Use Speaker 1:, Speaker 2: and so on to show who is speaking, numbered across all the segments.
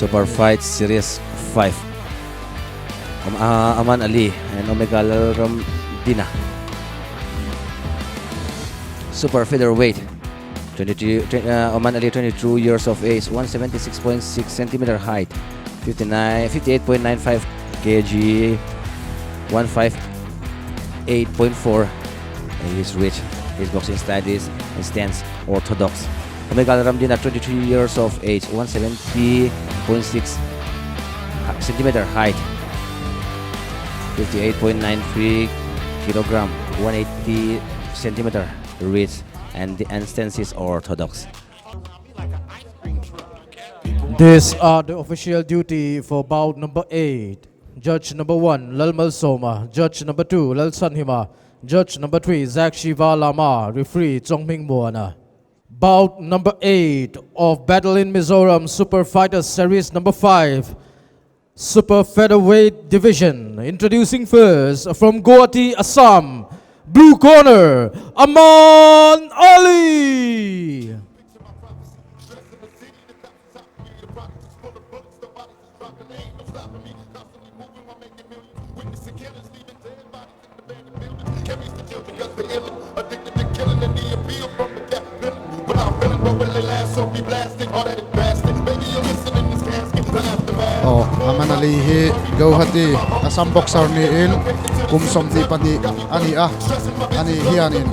Speaker 1: Super Fight Series 5. Aman Ali and Omega Lalramdina. Super Featherweight. 22, Aman Ali 22 years of age, 176.6 centimeter height, 59, 58.95 kg, 158.4. He's rich. His boxing style is stance orthodox. Omega Lalramdina 23 years of age, 170.6 centimeter height, 58.93 kilogram, 180 centimeter reach, and the stance is orthodox.
Speaker 2: These are the official duty for bout number 8. Judge number 1, Lalmal Soma. Judge number 2, Lal Sanhima. Judge number 3, Zach Shiva Lama. Referee, Chongming Moana. Bout number 8 of Battle in Mizoram Super Fighter Series number 5, Super Featherweight Division. Introducing first from Guwahati, Assam, blue corner, Aman Ali.
Speaker 3: Aw Aman Ali hi Guwahati Assam boxer niin kum 22 a ni a, ani hianin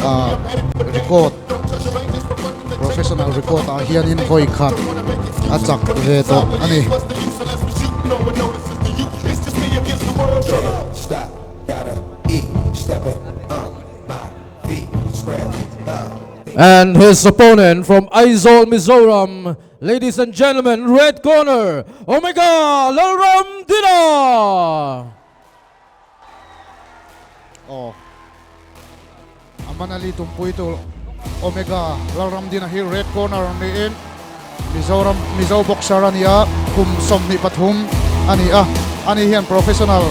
Speaker 3: ah record professional record ah hianin vawi khat a chak ve tawh a ni.
Speaker 2: And his opponent from Aizawl, Mizoram, ladies and gentlemen, red corner, Omega Lalramdina!
Speaker 3: Aw, Aman Ali tumpui tur Omega Lalramdina hi red corner niin Mizoram Mizo boxer a ni a, kum 23 a ni a, ani hian professional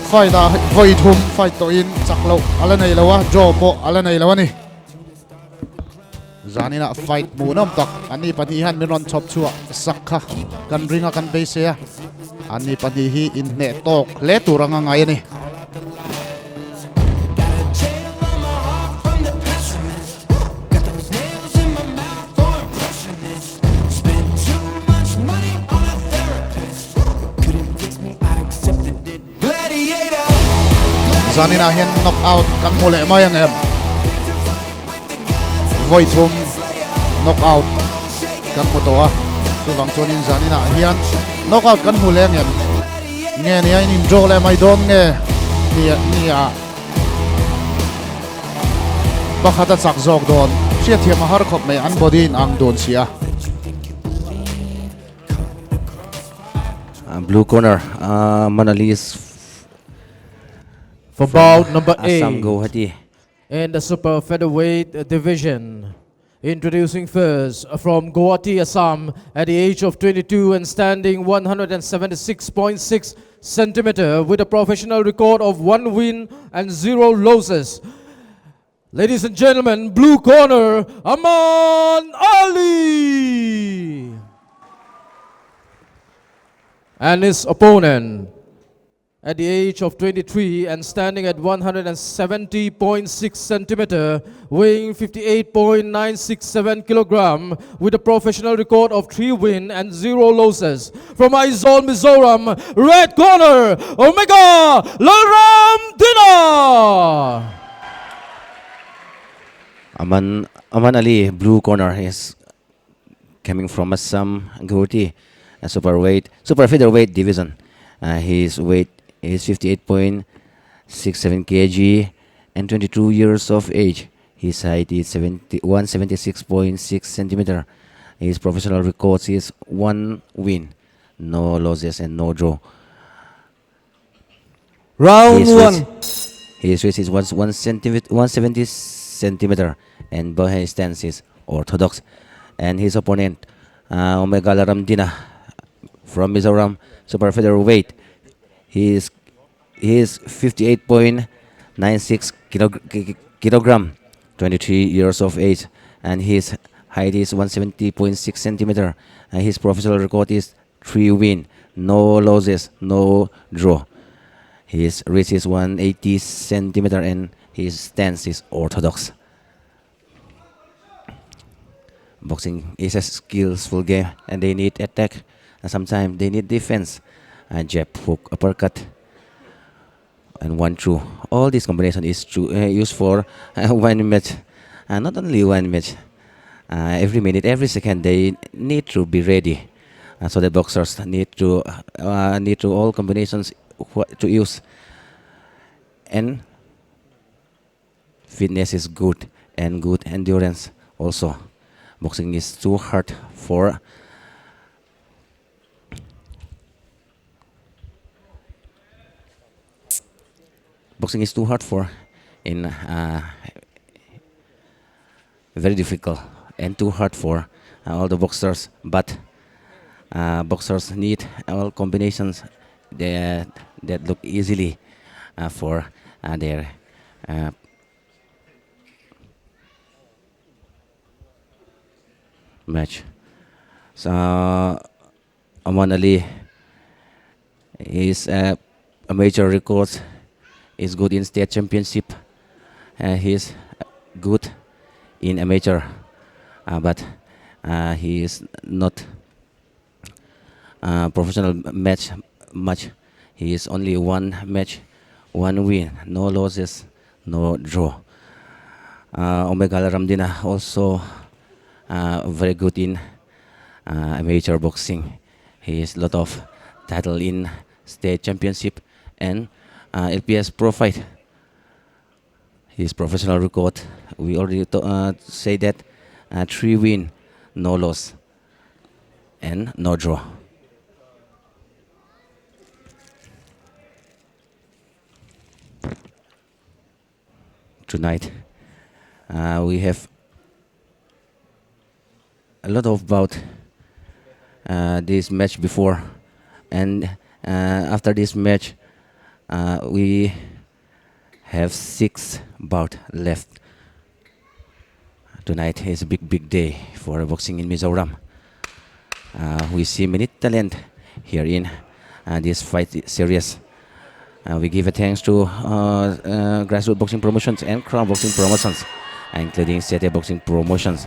Speaker 3: fight ah vawi thum fight tawhin chak loh a la nei lo a, draw pawh a la nei lo a ni. Zaninah fight hmuhnawm tak anni pahnih hian min rawn chhawp chhuah sak kha kan ring a kan beisei a, anni pahnih hi inhneh tawk hle tur anga ngai a ni. Zaninah hian knock out kan hmu leh mai ang em? Vawi thum knock out kan hmu tawh a, chuvang chuanin zaninah hian knock out kan hmu leh ang em? Nge nia in in draw leh mai dawn nge ni nia pakhat a chak zawk dawn hriatthiam a har khawp mai an body in ang dawn si a.
Speaker 1: Blue corner Manali is
Speaker 2: For bout number
Speaker 1: Assam
Speaker 2: 8
Speaker 1: Guwahati.
Speaker 2: in the super featherweight division, introducing first from Guwahati, Assam, at the age of 22 and standing 176.6 centimeter with a professional record of 1 win and 0 losses. Ladies and gentlemen, blue corner, Aman Ali! And his opponent, at the age of 23 and standing at 170.6 centimeter, weighing 58.967 kilogram, with a professional record of 3 wins and 0 losses. From Aizawl, Mizoram, red corner, Omega Lalramdina!
Speaker 1: Aman Ali, blue corner, is coming from Assam, Guwahati, super featherweight division. His weight is 58.67 kg and 22 years of age. His height is 176.6 centimeter. His professional records is 1 win, no losses and no draw.
Speaker 2: Round
Speaker 1: His
Speaker 2: 1.
Speaker 1: His width is one centimeter, 170 centimeter, and his stance is orthodox. And his opponent, Omega Lalramdina from Mizoram, super featherweight. He is 58.96 kilogram, 23 years of age, and his Height is 170.6 centimeter. And his professional record is 3 win, no losses, no draw. His reach is 180 centimeter and his stance is orthodox. Boxing is a skillful game and they need attack and sometimes they need defense. And jab, hook, uppercut, and 1-2. All this combination is true, used for one match, and not only one match. Every minute, every second, they need to be ready. So the boxers need to all combinations to use. And fitness is good and good endurance also. Boxing is too hard for boxing is too hard for in very difficult and too hard for all the boxers, but boxers need all combinations that look easily for their match. So Aman Ali is a major record, is good in state championship. He is good in amateur, but he is not professional match much. He is only one match, one win, no losses, no draw. Omega Ramdina also very good in amateur boxing. He has a lot of title in state championship and LPS Pro Fight. His professional record, we already say that 3 win, no loss, and no draw. Tonight, we have a lot of about this match before, and after this match, we have 6 bout left. Tonight is a big, big day for boxing in Mizoram. We see many talent here in this fight series. We give a thanks to Grassroots Boxing Promotions and Crown Boxing Promotions, including Sete Boxing Promotions.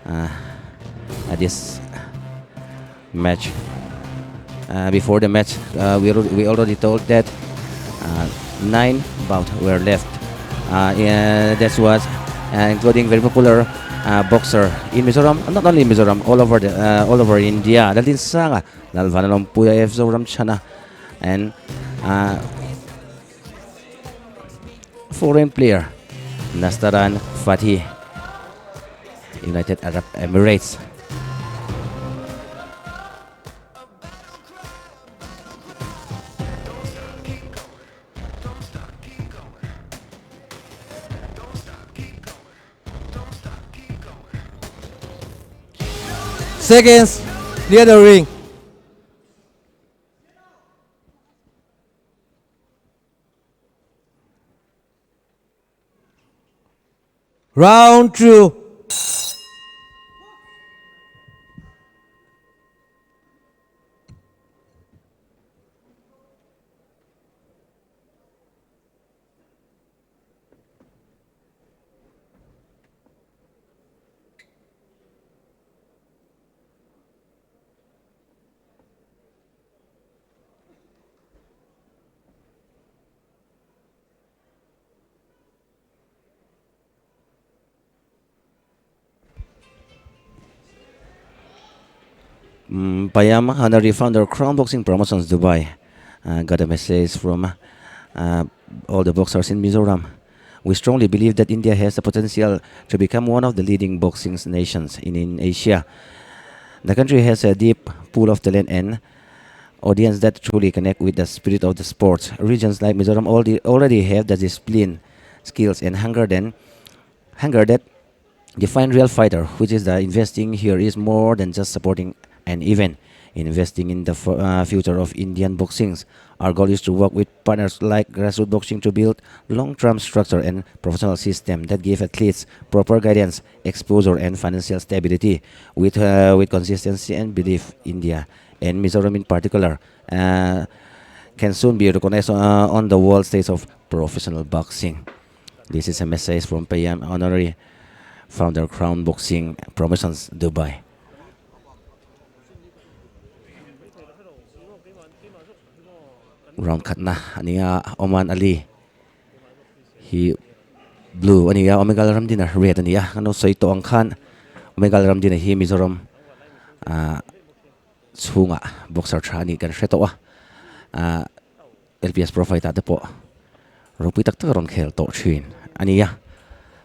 Speaker 1: At this match, before the match, we already told that 9 bouts were left. Yeah, that was including very popular boxer in Mizoram, not only in Mizoram, all over India. Lalin Sanga, Lalvanalompuya F Zoram Chana, and foreign player Nastaran Fatih, United Arab Emirates.
Speaker 4: Seconds near the ring. Round 2.
Speaker 1: Payam Honorary founder Crown Boxing Promotions Dubai got a message from all the boxers in Mizoram. We strongly believe that India has the potential to become one of the leading boxing nations in Asia. The country has a deep pool of talent and audience that truly connect with the spirit of the sport. Regions like Mizoram already have the discipline, skills, and hunger that define real fighter, which is the investing here is more than just supporting an event. Investing in the future of Indian boxing. Our goal is to work with partners like Grassroots Boxing to build long-term structure and professional system that give athletes proper guidance, exposure, and financial stability with, uh, with consistency and belief India and Mizoram in particular uh, can soon be recognized uh, on the world stage of professional boxing. This is a message from Payam Honorary Founder Crown Boxing Promotions Dubai. Round khatna ania Oman Ali hi blue ania Omega Ramdina red ania ano soi to ang khan Omega Ramdina hi Mizoram a chhunga boxer tha ani kan hre tawh a ah LPS Pro fight ah te pawh ropui tak tak a rawn khel tawh thin a ni a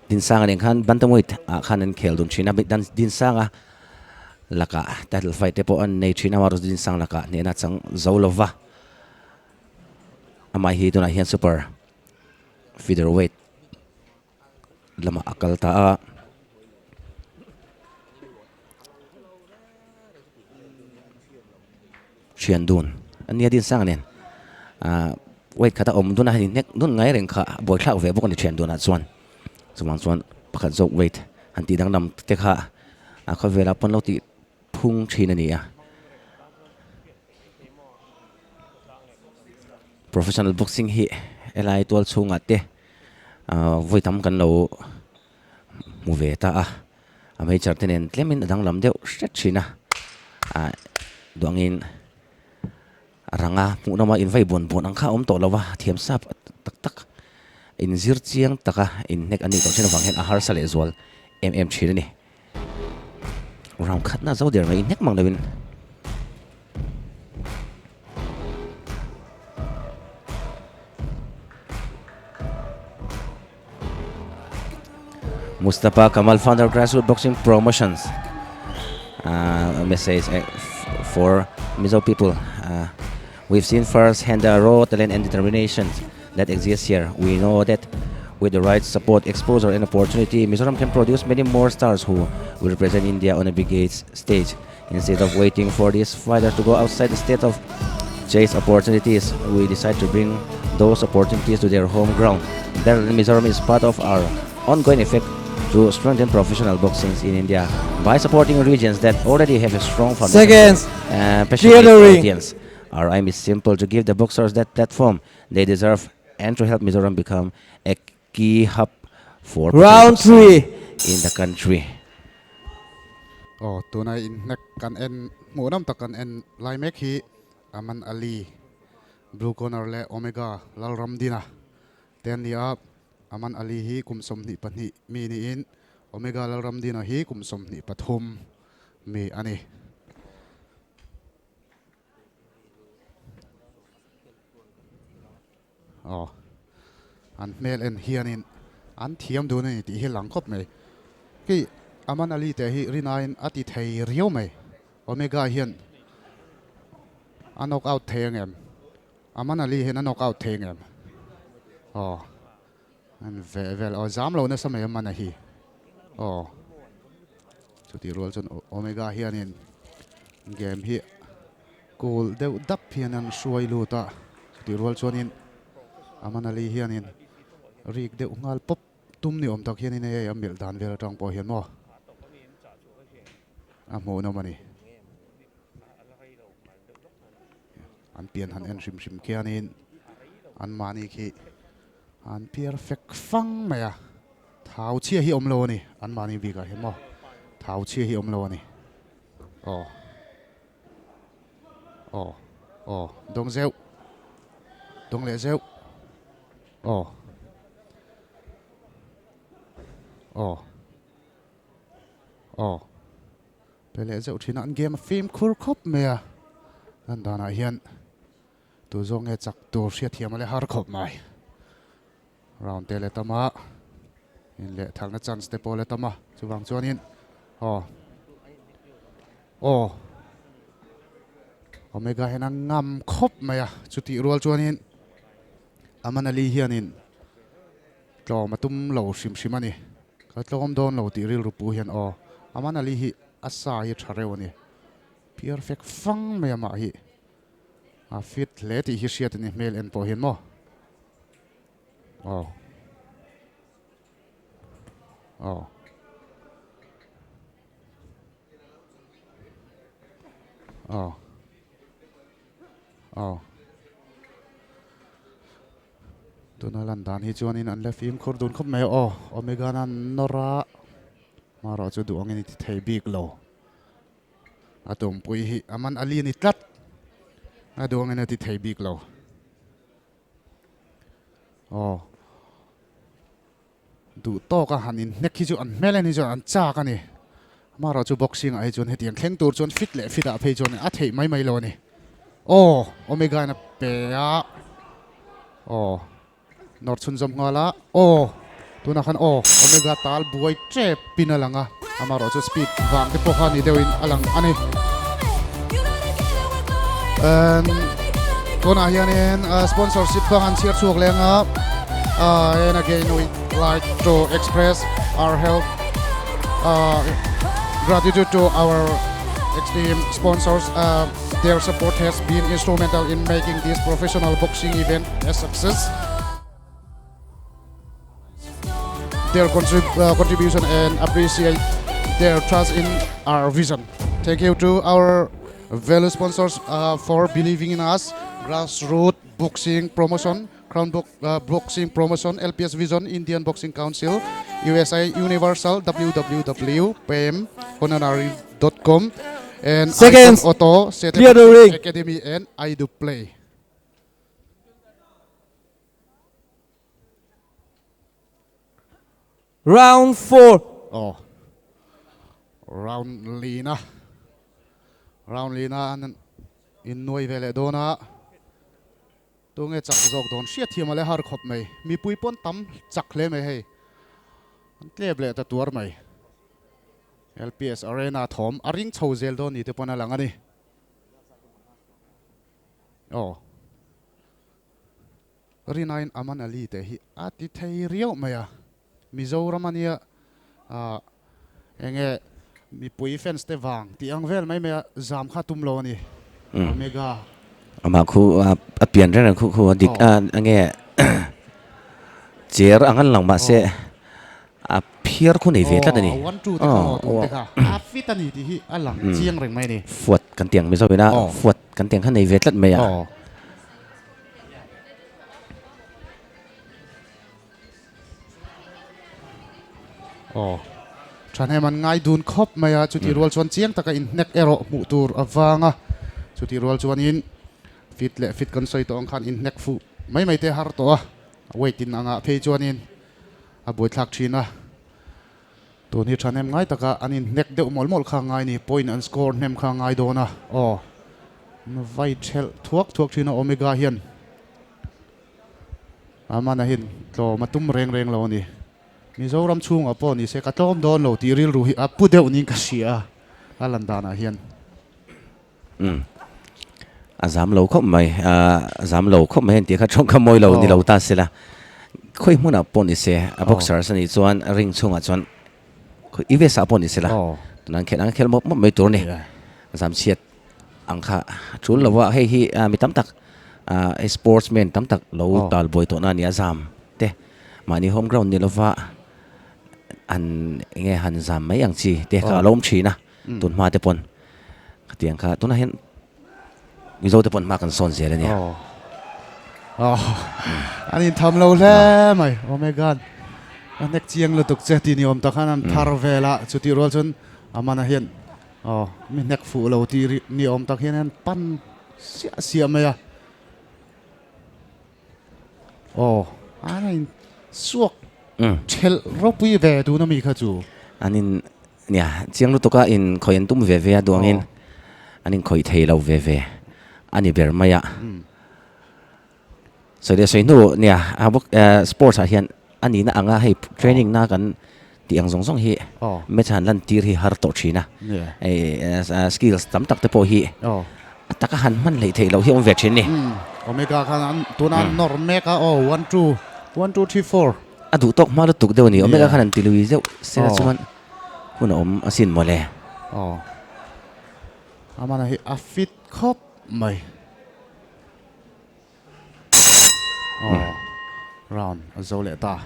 Speaker 1: Dinsanga nen khan bantamweight ah khan an khel dun thin a Dinsanga lakah title fight te pawh an nei thin a amaherawhchu Dinsanga lakah hnehna chang zo lo va amah hi tunah hian super featherweight lamah a kal ta a. Thian dun a nia din sang nen ah weight khat a awm dun a hei hnek dun ngai reng kha a buaithlak ve bawk a ni thian dunah chuan chuvang chuan pakhat zawk weight han tih danglam te kha a khawvelah pawn lo tih phung thin a ni a. Professional boxing hi helai tual chhungah te ah vawi tam kan lo hmu ve ta a a hmeichher te nen tlemin a danglam deuh hret thin a ah duangin a ranga hmuh nawm a invai buan buan ang kha a awm tawh lo va thiam sap tak tak inzir chiang taka inhnek a nih tawh thin avang hian a harsa leh zual em em thin a ni. Round khatna zo der mai hnek mang loin. Mustafa Kamal, founder of Grassroots Boxing Promotions. Uh, message eh, for Mizo people. Uh, we've seen firsthand the raw talent and determination that exists here. We know that with the right support, exposure, and opportunity, Mizoram can produce many more stars who will represent India on a big stage. Instead of waiting for these fighters to go outside the state of chase opportunities, we decide to bring those opportunities to their home ground. Battle in Mizoram is part of our ongoing effort to strengthen professional boxing in India by supporting regions that already have a strong foundation
Speaker 4: Seconds.
Speaker 1: and
Speaker 4: Clear
Speaker 1: passionate
Speaker 4: the ring.
Speaker 1: audience. Our aim is simple to give the boxers that platform they deserve and to help Mizoram become a key hub for professional
Speaker 4: Round
Speaker 1: boxing
Speaker 4: 3.
Speaker 1: in the country.
Speaker 3: Aw, tuna inhnek kan en hmuhnawm tak kan en lai mek hi Aman Ali, Blue Corner leh Omega Lalramdina te an ni a. Aman Ali hi kum 22 mi niin Omega Lalramdina hi kum 23 mi a ni. Aw, an hmel en hianin an thiam dun a ni tih hi lang khawp mai. Khi Aman Ali teh hi rinaiin a ti thei riau mai. Omega hian a knock out thei ang em? Aman Ali hian a knock out thei ang em? Aw, an veh vel aw zam lo nasa mai Amana hi. Aw, chutih rual chuan Omega hianin game hi Kawl deuh dap hian an hruai lut a, chutih rual chuanin Aman Ali hianin rik deuh nghal pawp tum ni awm tak hianin hei a melh dan vel atang pawh hian maw a hmuhnawm a ni. An pian han en hrim hrim khianin anmahni khi an piar fek fang mai a, thau chhia hi awm lo a ni anmahni bikah hian maw thau chhia hi awm lo a ni. Aw. Aw aw dawng zeuh dawng leh zeuh aw aw aw pe leh zeuh thin a an game a fimkhur khawp mai a lan danah hian tu zawk nge chak tur hriatthiam a le har khawp mai round te leh tam a in leh thalna chance te pawh la tam a chuvang chuanin aw aw Omega hian a ngam khawp mai a chutih rual chuanin Aman Ali hianin tlawm a tum lo hrim hrim a ni ka tlawm dawn lo tih rilru pu hian aw Aman Ali hi a sa hi a tha reuh a ni perfect fang mai amah hi. A fit hle tih hi hriat a ni hmel en pawh hian maw. Aw. Aw. Aw. Aw. Tuna lan dan hi chuanin an la fimkhur dun khawp mai a aw. Omega nan nawr a, hmarawh chu duh angin i ti thei bik lo. A tumpui hi a man a li a ni tlat. A duh angin a ti thei bik lo. Aw. Duh tawk a han inhnek hi chu an hmel en hi chuan an chak a ni. Amaherawh chu boxing ah hi chuan hetiang thleng tur chuan fit leh fit ah phei chuan a theih mai mai lo a ni. Aw Omega in a pe a, aw nawr chhunzawm nghal a, aw tunah khan aw Omega tal buai tep in a lang a, amaherawh chu speed vang te pawh kha ni deuhin a lang a ni. Tunah hianin sponsorship kha an chhiar chhuak leng a, and again we like to express our help gratitude to our esteemed sponsors their support has been instrumental in making this professional boxing event a success. Their contribution and appreciate their trust in our vision. Thank you to our value sponsors for believing in us, Grassroots Boxing Promotion, Crown Boxing Promotion, LPS Vision, Indian Boxing Council, USA Universal, www.pamhonorary.com, and
Speaker 4: Seconds.
Speaker 3: Icon Auto,
Speaker 4: Clear the ring.
Speaker 3: Academy, and I Do Play.
Speaker 4: Round 4.
Speaker 3: Aw. Round lina. Round lina an innuai ve leh dawn a. Tunge chak zawk dawn hriat thiam a le har khawp mai. Mipui pawn tam chak hle mai hei. An tlep leh ta tuar mai. LPS Arena thawm a ring chho zel dawn ni te pawn a lang a ni. Aw. Rinain Aman Ali te hi a ti thei riauh mai a, Mizoram ania ah enge mipui fans te vang tih ang vel mai mai a zam kha tum lo a ni Omega.
Speaker 1: Amah khu a pian reng reng khu khu a dik a enge cher ang an lang mahse a phiar khu nei ve tlat a ni.
Speaker 3: Aw one two te kha maw tum te kha a fit a ni tih hi a lang chiang reng mai a ni.
Speaker 1: Fuat kan tiang Mizo ina fuat kan tiang kha nei ve tlat mai a.
Speaker 3: Aw, thahnem an ngai dun khawp mai a, chutih rual chuan chiang taka inhnek erawh hmuh tur a vang a, chutih rual chuanin fit leh fit kan sawi tawh ang khan inhnek fuh mai mai te a har tawh a, weight in angah phei chuanin a buaithlak thin a, tun hi thahnem ngai taka an inhnek deuh mawlh mawlh kha a ngai ni, point an score hnem kha a ngai dawn a, aw vai thelh thuak thuak thin a Omega hian. Amana hian tlawm a tum reng reng lo a ni. Mizoram chhungah pawh ni se ka tlawm dawn lo tih rilru hi a pu deuh niin ka hria a, a lan danah hian.
Speaker 1: Umm. A zam lo khawp mai. A zam lo khawp mai an tih kha tawngkam mawi lo ni lo ta sela. Khawi hmunah pawh ni se a boxer a nih chuan ring chhungah chuan khawi US ah pawh ni sela tunah an khelh ang a khelh mawp mawp mai tur a ni. Zam chhiat ang kha a tul lo a, hei hi mi tam tak hei sportsman tam tak lo tal buai tawhna a ni a, zam te mahni home ground ni lova an eng nge han zam mai ang chi te kha a lo awm thin a, tun hma te pawn khatiang kha tunah hian Mizo te pawn hma kan sawn zel a nia.
Speaker 3: An intham lo hle mai, oh my god, a hnek chiang lutuk che tih ni awm tak khan an phar vel a, chutih rual chuan a manah hian Aw, mi hnek fuh lo tih rih ni awm tak hian an pan siah siah mai a. Aw, an a in suak thelh ropui ve tun ami kha chu.
Speaker 1: An in, nia, chiang lutuk a in khawih an tum ve ve a duangin an in khawih thei lo ve ve a ni ber mai a. Sawi leh sawi hnu nia a bawk sports ah hian a nihna anga hei training na kan tih ang zawng zawng hi match han lan tir hi har tawh thin a hei skills tam tak te pawh hi a taka han hman hleih theih loh hi a awm ve thin ni.
Speaker 3: Omega khan an tuna an nawr mek a aw one two one two three four.
Speaker 1: A duh tawk hma lutuk deuh a ni Omega khan an ti lui zeuh sela chuan hun a awm asin mawle.
Speaker 3: Aw amana hi a fit khawp mai. Aw round a zo leh ta.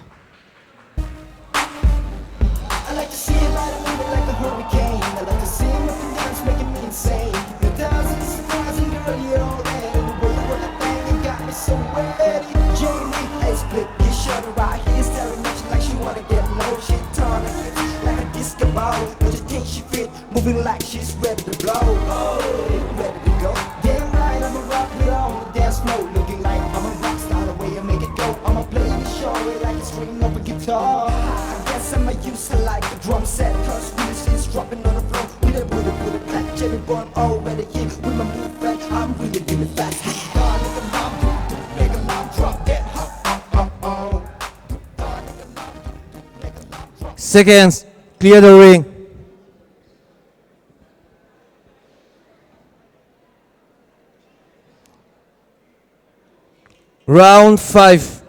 Speaker 4: Seconds, clear the ring. Round 5.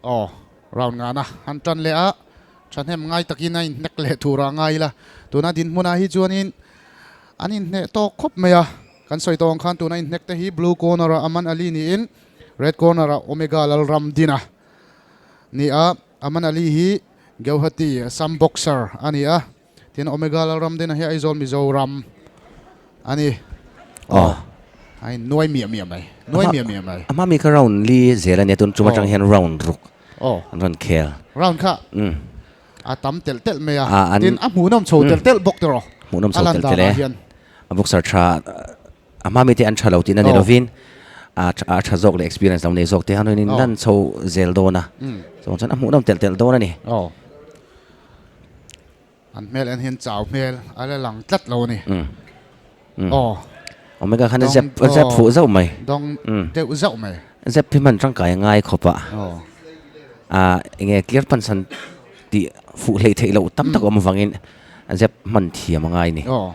Speaker 3: Aw, round ngana han tan leh a, thahnem ngai takin a inhnek leh tur a ngai ila. Tuna dinhmunah hi chuanin an inhneh tawk khawp mai a, kan sawi tawh ang khan tuna inhnek te hi blue corner ah Aman Ali niin red corner ah Omega Lalramdina ni a, Aman Ali hi Guwahati Assam boxer a ni a. Tin Omega Lalramdina hi Aizawl Mizoram a ni.
Speaker 1: Aw.
Speaker 3: A in nuai miah miah mai. Nuai miah miah mai.
Speaker 1: A hma mi kha round li zel a nia tun tum atang hian round ruk an rawn khel.
Speaker 3: Round kha a tam telh telh mai a. Tin a hmuhnawm chho telh telh bawk tiraw.
Speaker 1: Hmuhnawm chho telh telh e. A boxer tha a hma mi te an tha lo tihna ni lovin a tha zawk leh experience lo nei zawk te han in lan chho zel dawn a. Chuan chuan a hmuhnawm telh telh dawn a ni.
Speaker 3: An hmel en hian chau hmel a la lang tlat lo a ni. Aw.
Speaker 1: Omega khan a zep a zep fuh zauh mai.
Speaker 3: Dawng deuh zauh mai.
Speaker 1: Zep hi hman tangkai a ngai khawp a. A enge clear pan san tih fuh hleih theih loh tam tak a awm avangin a zep hman thiam a ngai a ni.
Speaker 3: Aw.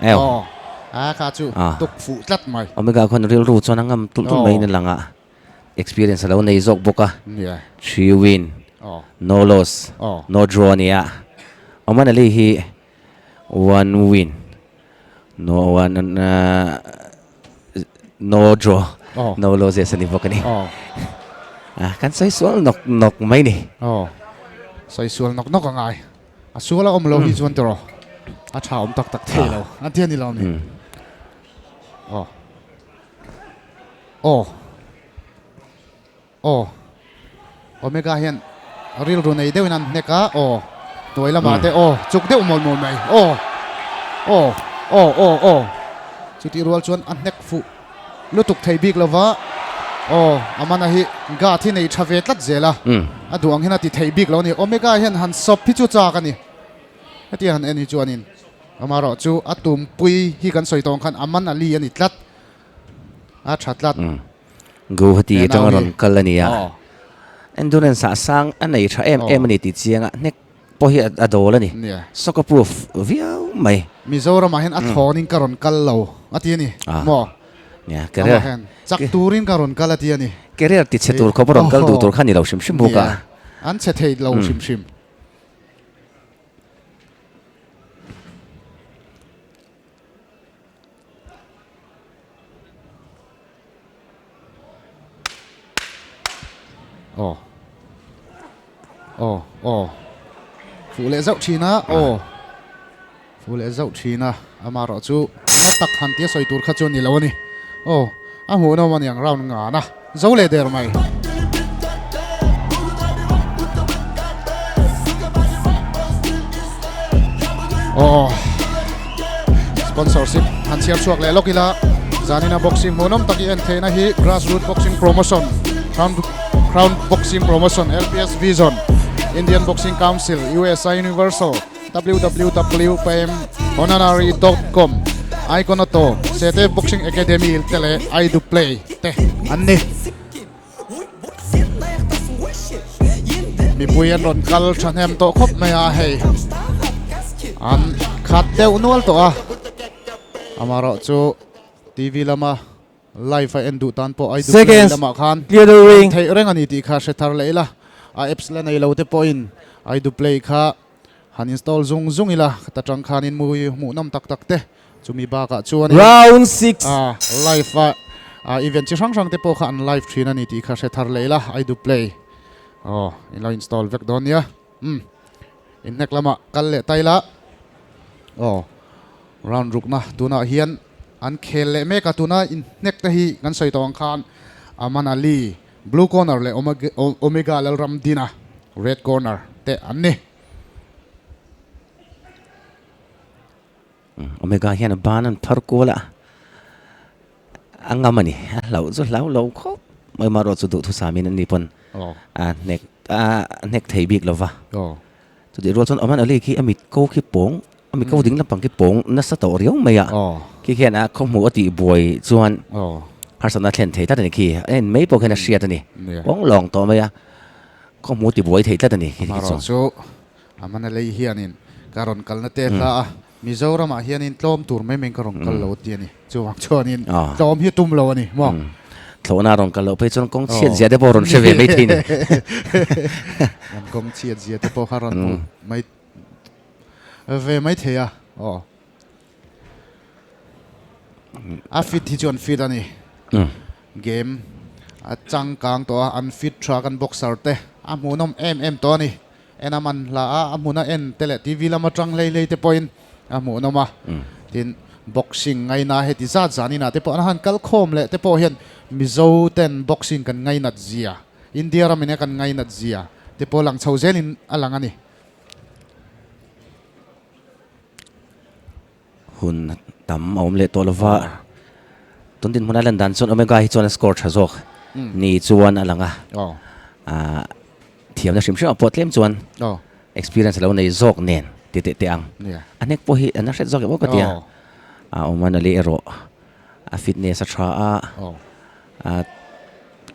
Speaker 3: Aw. A kha chu tuk fuh tlat mai.
Speaker 1: Omega khuan rilru chuan a ngam tulh tulh maiin a lang a. Experience a lo nei zawk bawk a, three win, no loss, no draw a ni a. Oman Ali hi one win, no one no draw, no losses a ni bawk a ni. Kan sawi sual nawk nawk mai ni.
Speaker 3: Sawi sual nawk nawk a ngai. A sual a awm lo hi chuan tiraw a tha awm tak tak thei lo a ti a ni lo ni. Aw. Aw. Omega hian rilru nei deuhin an hnek a, aw. Hnuai lamah te aw chuk deuh mawl mawl mai. Aw. Aw. Aw aw aw. Chutih rual chuan a hnek fuh lutuk thei bik lova. Aw Amana hi guard hi nei tha ve tlat zel a. A duh ang hian a ti thei bik lo a ni. Omega hian han sawp hi chu chak a ni. Hetia han en hi chuanin amaherawh chu a tumpui hi kan sawi tawh ang khan Aman Ali a ni tlat. A tha tlat.
Speaker 1: Guwahati atanga rawn kal a ni a. Endurance ah sang a nei tha em em a ni tih chiang a, hnek pawh hi a dawl a ni. Soccer proof viau mai.
Speaker 3: Mizoram ah hian a thlawnin ka rawn kal lo a ti a ni maw?
Speaker 1: Nia, career.
Speaker 3: Amah hian chak turin ka rawn kal a ti a ni.
Speaker 1: Career ti chhe tur khawp a rawn kal duh tur kha ni lo hrim hrim bawk a.
Speaker 3: Nia, an chhe thei lo hrim hrim. Aw aw aw fuh leh zauh thin a aw fuh leh zauh thin a amaherawh chu na tak han tia sawi tur kha chu a ni lo a ni aw a hmuhnawm a niang round ngan a zo leh der mai. Aw sponsorship han chhiar chhuak leh lawk ila zanina boxing hmuhnawm tak i en theihna hi grassroot boxing promotion crown crown boxing promotion lps vision indian boxing council usi universal www.pemhonanary.com iconoto sete boxing academy te leh i do play te an ni. Mipui an rawn kal thahnem tawh khawp mai a hei an khat deuh nual tawh a amaherawh chu TV lama live a en duh tan pawh ai duh lamah khan theih reng a ni tih kha hre thar leh ila a apps la nei lo te pawhin ai du play kha han install zung zung ila ta tang khanin movie hmuh nawm tak tak te. Chumi bakah chuanin
Speaker 4: Round 6.
Speaker 3: a live a event chi hrang hrang te pawh kha an live thin a ni tih kha hre thar leh ila I do play aw in lo install vek dawn nia umm in hnek lamah kal leh ta ila aw round rukna tunah hian an khel leh mek a tuna in hnek te hi kan sawi tawh ang khan Aman Ali blue corner leh Omega Lalramdina red corner te an ni.
Speaker 1: Omega hian a ban an phar kual a, a ngam a ni. A hlauh chu hlau lo khawp mai amaherawh chu duhthusamin an ni pawn a hnek a hnek thei bik lo va. Chutih rual chuan Oman Ali khi a mit ko khi pawng, a mit ko ding lampang khi pawng nasa tawh riau mai a. Khi khian a khawhmuh a tih buai chuan harsatna a thlen thei tlat a ni khi. A en mai pawh khian a hriat a ni. Pawng lawng tawh mai a, khawhmuh a ti buai thei tlat a ni khi khi chuan.
Speaker 3: Amaherawh chu A hmana lei hianin ka rawn kalna te hla a, Mizoramah hianin tlawm tur mai mai ka rawn kal lo ti a ni. Chuvang chuanin tlawm hi tum lo a ni maw?
Speaker 1: Thlawhna rawn kal loh phei chuan kawng chhiat zia te pawh rawn hre ve mai thei ni.
Speaker 3: Kan kawng chhiat zia te pawh kha rawn hmuh mai ve mai thei a aw. A fit hi chu an fit a ni. Game a changkang tawh a, an fit tha kan boxer te a hmuhnawm em em tawh a ni. En a man hla a, a hmun a en te leh TV lama tang hlei hlei te pawhin a hmuhnawm a. Tin, boxing ngaina heti zat zan inah te pawh an han kal khawm leh te pawh hian Mizo ten boxing kan ngainat zia, India ram in a kan ngainat zia te pawh lang chho zelin a lang a ni.
Speaker 1: Hun tam a awm leh tawh lova, tun dinhmun a lan dan chuan Omega hi chuan a score tha zawk ni chuan a lang a, thiamna hrim hrim ah pawh tlem chuan experience a lo nei zawk nen ti teh teh ang. A hnek pawh hi a na hret zawk em aw ka ti a, a awm a nali erawh a fitness a tha a,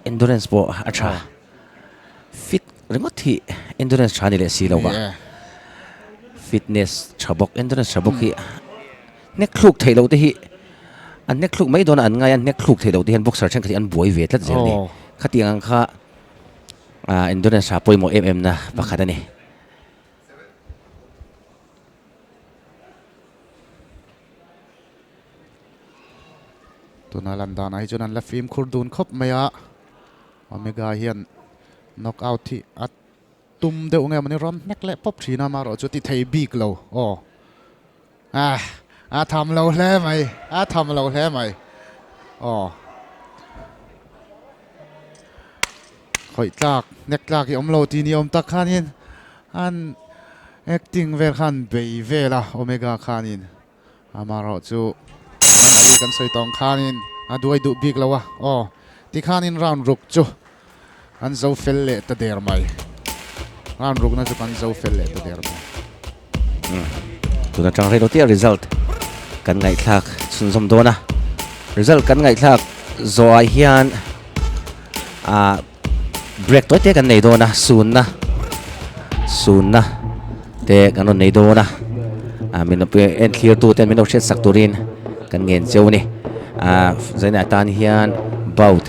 Speaker 1: endurance pawh a tha. Fit ringawt hi endurance tha ni leh si lo va, fitness tha bawk endurance tha bawk hi hnek thluk theih loh te hi an hnek thluk mai dawn a an ngai a, hnek thluk theih loh te hian boxer thenkhat hi an buai ve tlat zel a ni. Khatiang ang kha endurance tha pawimawh em em na pakhat a ni.
Speaker 3: Tuna lan danah hi chuan an la fimkhur dun khawp mai a. Omega hian knock out hi a tum deuh nge mawni rawn hnek leh pawp thin a, amaherawh chu ti thei bik lo aw. Ah a tham lo hle mai, a tham lo hle mai aw. Khawih tlak, hnek tlak hi awm lo tih ni awm tak khanin an acting vel khan bei vel a Omega khanin. Amaherawh chu an Ali kan sawi tawng khanin a duai duh bik lo a, aw tikhanin round ruk chu an zo fel leh ta der mai. Round rukna chu kan zo fel leh ta der mai.
Speaker 1: Tuna tang rei lo tia result kan ngaihthlak chhunzawm dawn a, result kan ngaihthlak zawhah hian ah break tawi te kan nei dawn a sunna sunna te kan rawn nei dawn a ah min en thlir tu ten min lo hriat sak turin kan ngen cheu a ni ah zaina atan hian bout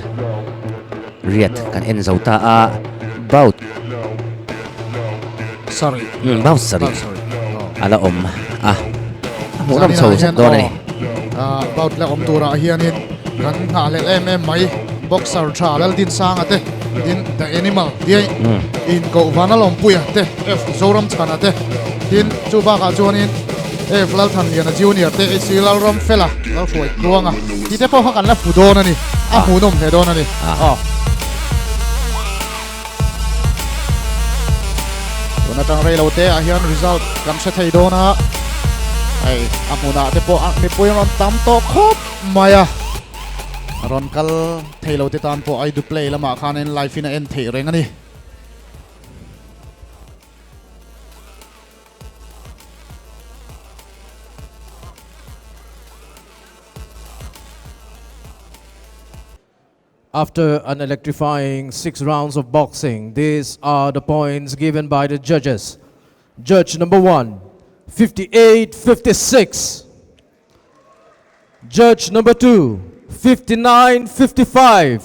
Speaker 1: riat kan en zo ta a bout
Speaker 3: Sorry
Speaker 1: um bout sorry a la awm a a hmuh nawm chho zet dawn a ni.
Speaker 3: Ah bout la awm turah hianin kan nghah hlelh em em mai boxer tha Laldinsanga te tin The Animal tia in koh van a lawmpuia te F Zoramchhana te tin chu bakah chuanin F Lalthanliana Junior te HC Lalramfela Lalhruai Tluanga tih te pawh kha kan la hmu dawn a ni a hmuhnawm hle dawn a ni. Tun atang rei lo te ah hian result kan hre thei dawn a, hei a hmunah te pawh mipui an rawn tam tawh khawp mai a, rawn kal thei lo te tan pawh Aidu Play lamah khanin live in a en theih reng a ni.
Speaker 2: After an electrifying six rounds of boxing, these are the points given by the judges. Judge number one, 58-56. Judge number two, 59-55.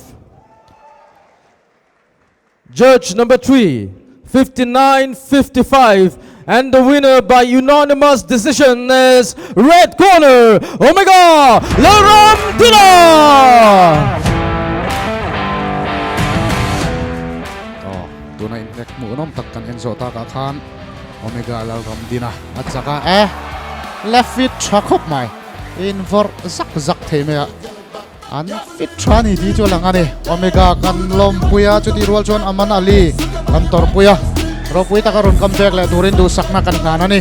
Speaker 2: Judge number 3, 59-55. And the winner by unanimous decision is red corner, Omega Lalramdina!
Speaker 3: Aw, tuna inhnek hmuhnawm tak kan en zawh takah khan Omega Lalramdina a chak a, eh, left feet tha khawp mai, invawrh zak zak thei mai a. An fit tha ni tih chu a lang a ni. Omega kan lawmpui a, chutih rual chuan Aman Ali kan tawrhpui a. Ropui taka rawn come back leh turin duhsakna kan hlan a ni.